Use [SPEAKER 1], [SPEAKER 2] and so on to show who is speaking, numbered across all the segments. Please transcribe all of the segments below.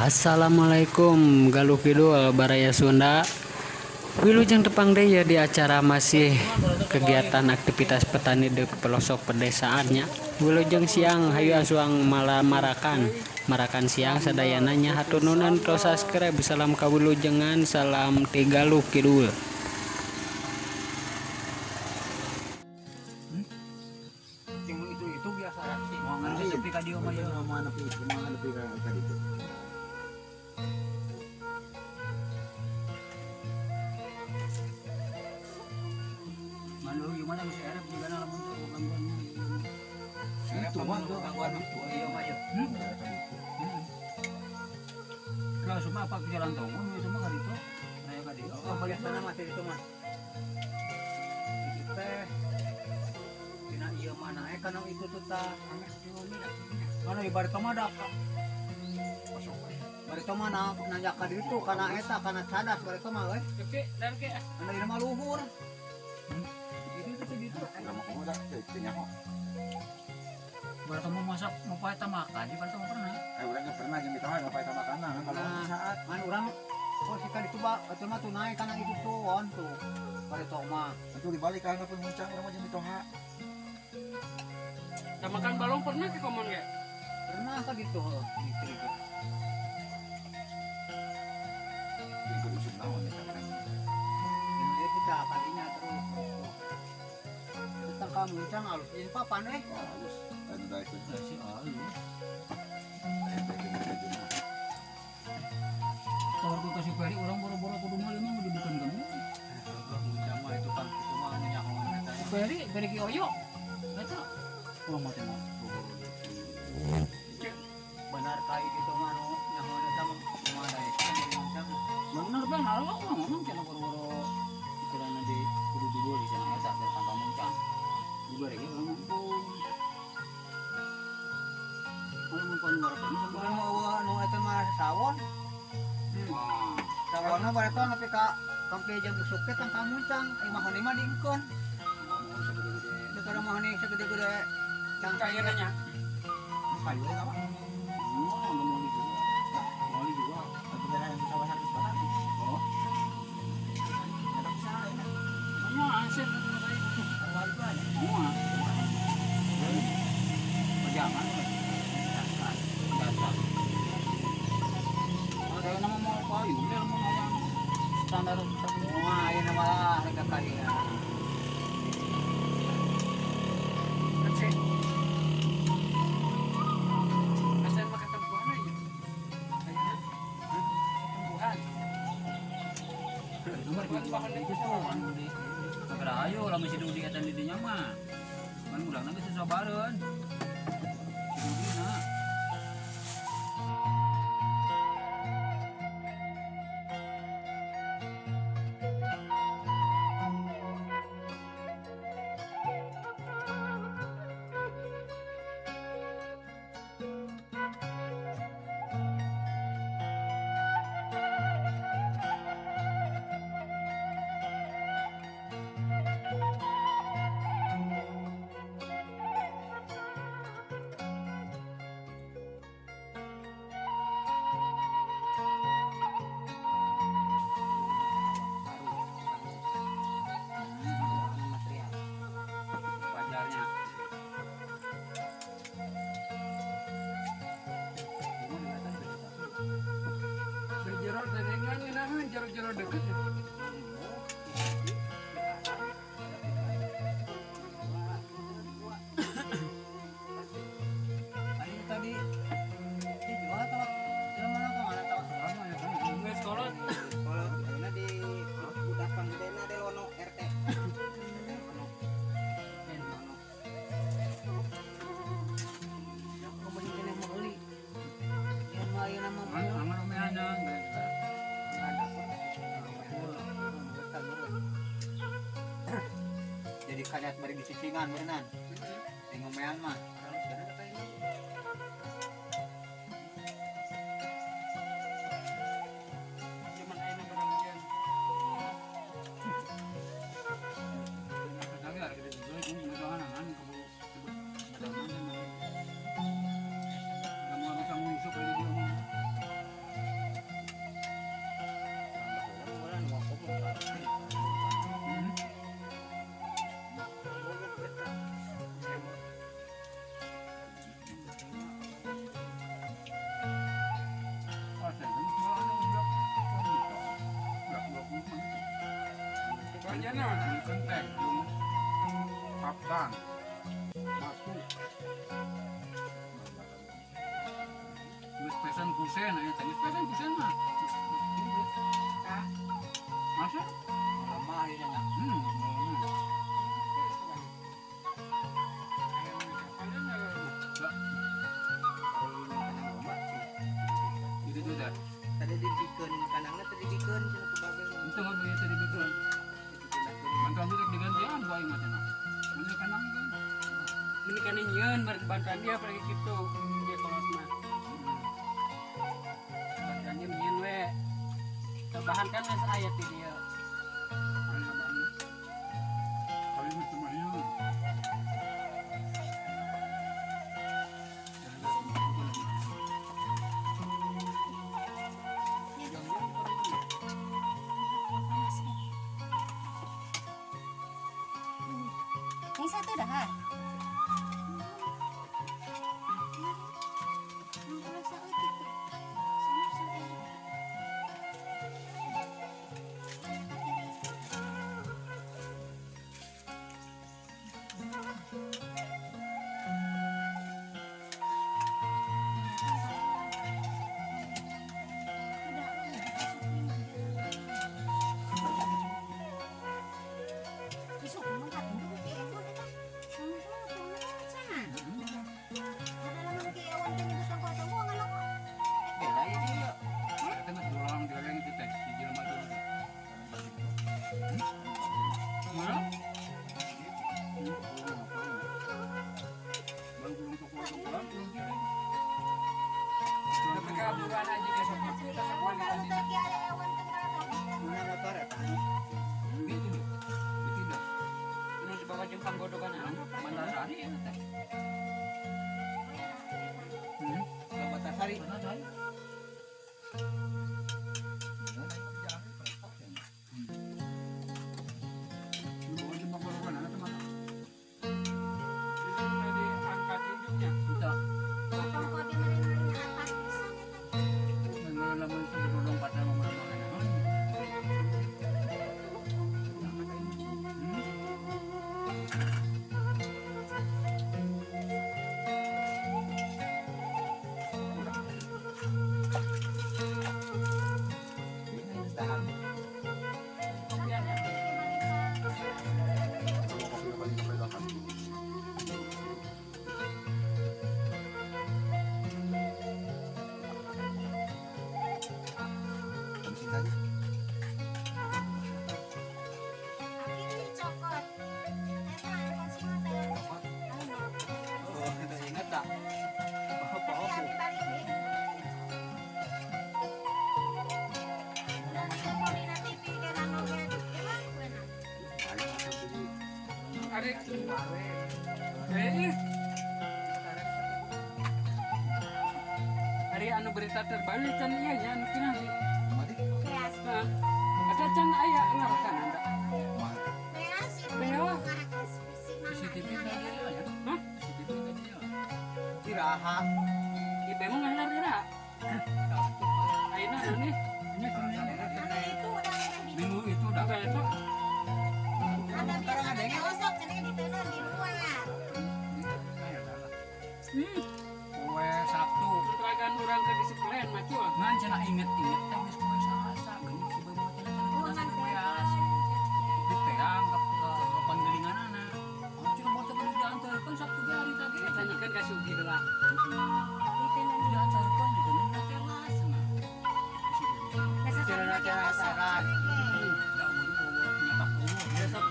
[SPEAKER 1] Assalamualaikum Galuh Kidul Baraya Sunda. Wilujeng tepang deui ya di acara masih kegiatan aktivitas petani di pelosok pedesaannya. Wilujeng siang, hayu asuang malamarakan marakan siang sadayana nya. Hatur nuhun tos subscribe. Salam kawilujengan, salam ti Galuh Kidul.
[SPEAKER 2] Itu biasa mau sepi ka dieu mah ya.
[SPEAKER 3] Mau nepi, mau nepi ka ditu.
[SPEAKER 2] Mana gimana geus erep juga na lamun teu gangguan.
[SPEAKER 3] Itu mah tuh
[SPEAKER 2] gangguan itu ieu mah ya. Kalau semua apa ke jalan tonggo ya semua ka ditu. Raya ka dieu.
[SPEAKER 4] Oh, biasana mah itu mah. Itu teh dina ieu mah naek kana itu tuh tah.
[SPEAKER 2] Mana ibarat mah da
[SPEAKER 4] Barito mah na nanjak ka ditu kana eta kana cadas barito mah euy.
[SPEAKER 1] Oke, dan ke.
[SPEAKER 4] Anu ieu mah luhur.
[SPEAKER 2] Itu itu segitu.
[SPEAKER 3] Lama kamu dah teu nyaho.
[SPEAKER 2] Ibarat mau masak mau pae makan di barito mah pernah.
[SPEAKER 3] Eh, urang ge pernah jeung mitoha ngapain ka makanan kalau
[SPEAKER 4] Nah.
[SPEAKER 3] saat
[SPEAKER 4] Man urang oh si ka ditu ba atuh mah tuh naek kana itu tuh on tuh. Barito mah.
[SPEAKER 3] Itu dibalik kana pun muncang urang mah jeung mitoha.
[SPEAKER 1] Makan balong pernah ke komon ge?
[SPEAKER 4] Pernah ka ditu heuh gitu gitu.
[SPEAKER 3] Jeung kudu usum naon eta kan.
[SPEAKER 4] Ini kita kadinya terus. Tentang kamu muncang alus jeung papan eh.
[SPEAKER 3] Oh, halus. Anu da itu.
[SPEAKER 2] Sih halus.
[SPEAKER 3] Eta jeung itu mah.
[SPEAKER 2] Kalau ku kasih peri orang boro-boro kudu meuli mah dibukan kamu.
[SPEAKER 4] Muncang mah itu kan itu mah anu nyahoan eta.
[SPEAKER 2] Peri peri ki oyo. Eta oh mati mah boro-boro.
[SPEAKER 4] Benar kai gitu mah anu nyahoan eta mah kumaha daek muncang.
[SPEAKER 2] Bener bang, halo aku ngomong cenah boro-boro istilahna di kudu dibeli cenah eta teh tanpa muncang. Diberi ge urang mumpung. Kalau mun pan warga ini
[SPEAKER 4] Bukan eueuh anu eta mah sawon. Sawonna bareto nepi ka kampi jeung busuk teh tangkal muncang, ieu mah honi mah diengkeun. Teu kada mah honi segede-gede cangkang
[SPEAKER 1] Kayaknya nya.
[SPEAKER 3] Kayu eta mah.
[SPEAKER 2] Mau juga. Mau juga.
[SPEAKER 3] Atuh teh yang sawah 100 batang.
[SPEAKER 2] Oh,
[SPEAKER 3] Eta bisa eta.
[SPEAKER 2] semua asep semua. Pajangan. Dasar. Ada nama mau kayu, dia mau yang standar.
[SPEAKER 4] Wah, ayeuna mah harga kaya.
[SPEAKER 1] Asan mah ketempuhan aja. Kayaknya. Ketempuhan.
[SPEAKER 2] Nomor itu ayo lamun si Dudi eta di dinya mah. Kan urangna geus sabareun. Si Dudi na.
[SPEAKER 4] Material.
[SPEAKER 2] Pajarnya.
[SPEAKER 1] Jero dedengan ngeunaheun jero-jero deket. Ya.
[SPEAKER 4] Ayo tadi dijual atau jelema mana kemana tahu
[SPEAKER 2] Lama ya kan.
[SPEAKER 1] Geus kolot.
[SPEAKER 4] kalau ayeuna di budak panggedena di Lono RT. Lono. Lono. Ya, kamu keneh meuli. Ya mah ayeuna mah
[SPEAKER 2] Mana mana omeana geus.
[SPEAKER 4] Jadi kanyat bari dicicingan berenang. Di ngomean mah.
[SPEAKER 1] Cuman ayeuna barang jeung.
[SPEAKER 2] Tapi harga gede juga, jangan angan keburu Panjana
[SPEAKER 5] Kentek jeung kaptan. Masuk. Geus pesan kusen aya teh geus pesan kusen mah.
[SPEAKER 4] Ah,
[SPEAKER 5] Masa?
[SPEAKER 4] lemah ieu nya.
[SPEAKER 2] Itu tuh dah.
[SPEAKER 4] Tadi dibikeun kanangna tadi dibikeun cenah ku babe.
[SPEAKER 2] Itu mah duit tadi dibikeun. Bantuan itu digantian gua aing mah cenah. Mun kanang kan.
[SPEAKER 1] Ini kan nyieun bantuan dia pergi kitu. Dia kolot mah. Bantuannya nyieun we. Bahan kan geus aya ti dieu.
[SPEAKER 5] Aya bahan. Kali ini cuma ieu.
[SPEAKER 6] Yang satu dah.
[SPEAKER 4] Beda ya dia.
[SPEAKER 2] Eta mah tulang dileng itu teh si jelema tuh. Mana?
[SPEAKER 5] Baru gulung toko-tokoan gulung dileng.
[SPEAKER 1] Tapi kaburan aja ge sok kitu tah sakualitas itu.
[SPEAKER 4] Mun motor eta.
[SPEAKER 2] Gitu deh. Gitu dah.
[SPEAKER 1] Nu dibawa jeung panggodogan anu.
[SPEAKER 2] Mandasari ya teh.
[SPEAKER 4] Batasari.
[SPEAKER 2] Mandasari.
[SPEAKER 5] Dibawa jeung panggodogan anu teh mah.
[SPEAKER 1] Tadi angkat ujungnya.
[SPEAKER 2] Entah. Lamun sebelum pada ngomong-ngomong.
[SPEAKER 3] Sama kopi paling kebedakan. Habisin saja.
[SPEAKER 4] Oh, kita ingat tak? Apa-apa.
[SPEAKER 1] Ari eh Ari anu berita terbaru can ieu nya anu kira sih.
[SPEAKER 3] Mati.
[SPEAKER 1] Nah, ada can aya ngarakan anda.
[SPEAKER 3] Mati.
[SPEAKER 2] CCTV tadi ya.
[SPEAKER 1] Hah?
[SPEAKER 2] CCTV tadi ya.
[SPEAKER 4] Iraha.
[SPEAKER 1] Ieu mah ngalar ira. Ayeuna anu nih.
[SPEAKER 2] Minggu itu udah.
[SPEAKER 1] Bukan itu.
[SPEAKER 2] Poe Sabtu.
[SPEAKER 1] Teragan urang ke disiplin macul.
[SPEAKER 2] Ngan cenah inget-inget teh geus poe Salasa geuning si bae mah cenah beas. Diteang ke panggilinganana. Oh cenah motor geus diantarkeun Sabtu ge hari tadi.
[SPEAKER 1] Tanyakeun ka Sugi heula.
[SPEAKER 2] Diantarkeun diteundeun ka teras cenah. Da umur eueuh nyetak eueuh.
[SPEAKER 1] Besok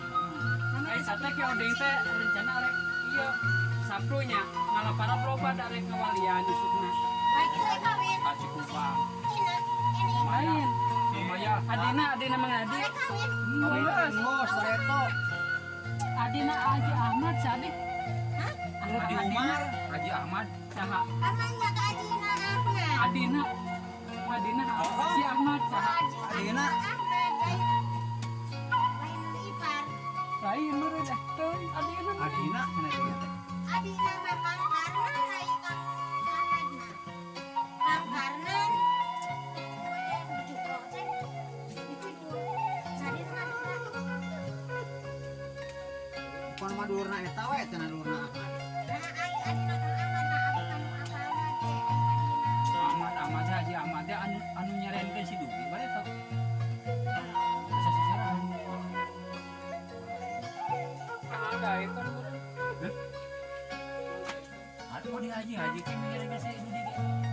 [SPEAKER 1] ai sate ke odeng teh rencana rek ieu Sabtunya ngalaparap loba da rek ngawalian isukna.
[SPEAKER 2] Ka Cikupang.
[SPEAKER 1] Lain.
[SPEAKER 2] Lumayan.
[SPEAKER 1] Adina adina Mang Adi.
[SPEAKER 4] Kawin ngos sareto.
[SPEAKER 1] Adina Haji Ahmad sadi.
[SPEAKER 4] Di Umar.
[SPEAKER 2] Haji Ahmad.
[SPEAKER 1] Saha? Adina. Adina Haji Ahmad saha?
[SPEAKER 4] Adina.
[SPEAKER 1] Lain meureun eh teuing adina.
[SPEAKER 4] Adina cenah ieu teh.
[SPEAKER 6] Adina mah pangkarna ai Kang Ahmad mah. Pangkarna kue jukro ceng itu itu. Sadi Madura.
[SPEAKER 4] Pokona mah dulurna eta we cenah dulurna Ahmad.
[SPEAKER 6] Nah, ai adina Kang Ahmad mah abdi mah nu apalna ge ai adina.
[SPEAKER 2] Ahmad Ahmad Haji Ahmad teh anu anu nyarenkeun si Dugi balik teh. Asa seserahan. Hah? Aduh, di haji haji kan nyarenkeun si Dugi ge.